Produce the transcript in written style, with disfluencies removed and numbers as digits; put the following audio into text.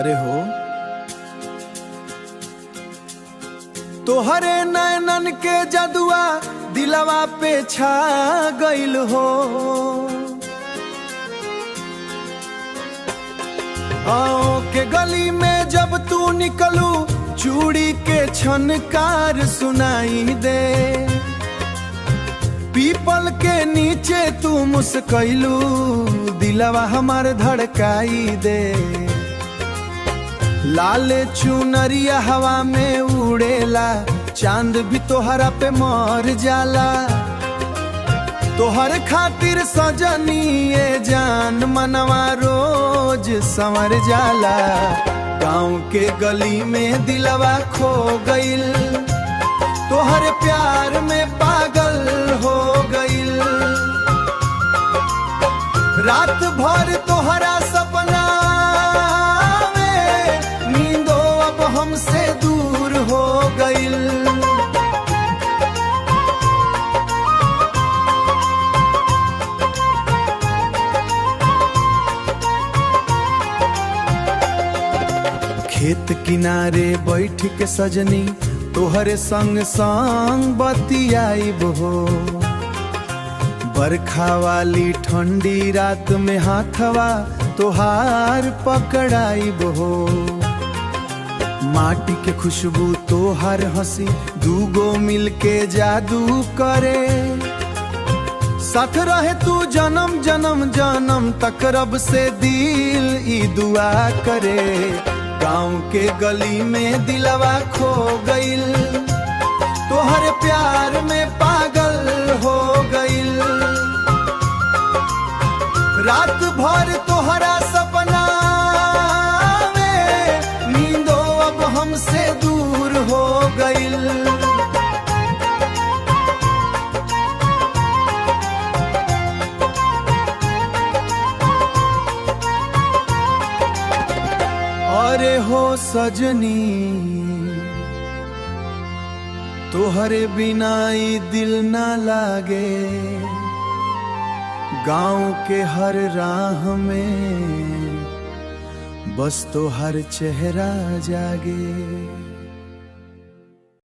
अरे हो, तोहरे नैनन के जदुआ दिलवा पे छा गइल हो। आओ के गली में जब तू निकलू, चूड़ी के छनकार सुनाई दे। पीपल के नीचे तू मुस्कैलू, दिलवा हमार धड़काई दे। लाल चुनरिया हवा में उड़ेला, चांद भी तोहरा पे मर जाला। तोहर खातिर सजनी ये जान, मनवा रोज संवर जाला। गांव के गली में दिलवा खो गइल, तोहर प्यार में पागल हो गइल। रात भर तोहरा सपना में, नींदो अब हमसे दूर हो गइल। खेत किनारे बैठ के सजनी, तोहरे संग संग बतियाइब हो। बरखा वाली ठंडी रात में हाथवा तोहार पकड़ाइब हो। माटी के खुशबू तोहार हंसी, दूगो मिलके जादू करे। साथ रहे तू जन्म जन्म जन्म तक, रब से दिल ई दुआ करे। गांव के गली में दिलवा खो गइल, तोहर प्यार में पागल हो गइल। रात भर तोहरा सपना में, नींदो अब हमसे दूर हो गइल। अरे हो सजनी, तोहरे बिना ई दिल ना लागे। गांव के हर राह में बस तोहर चेहरा जागे।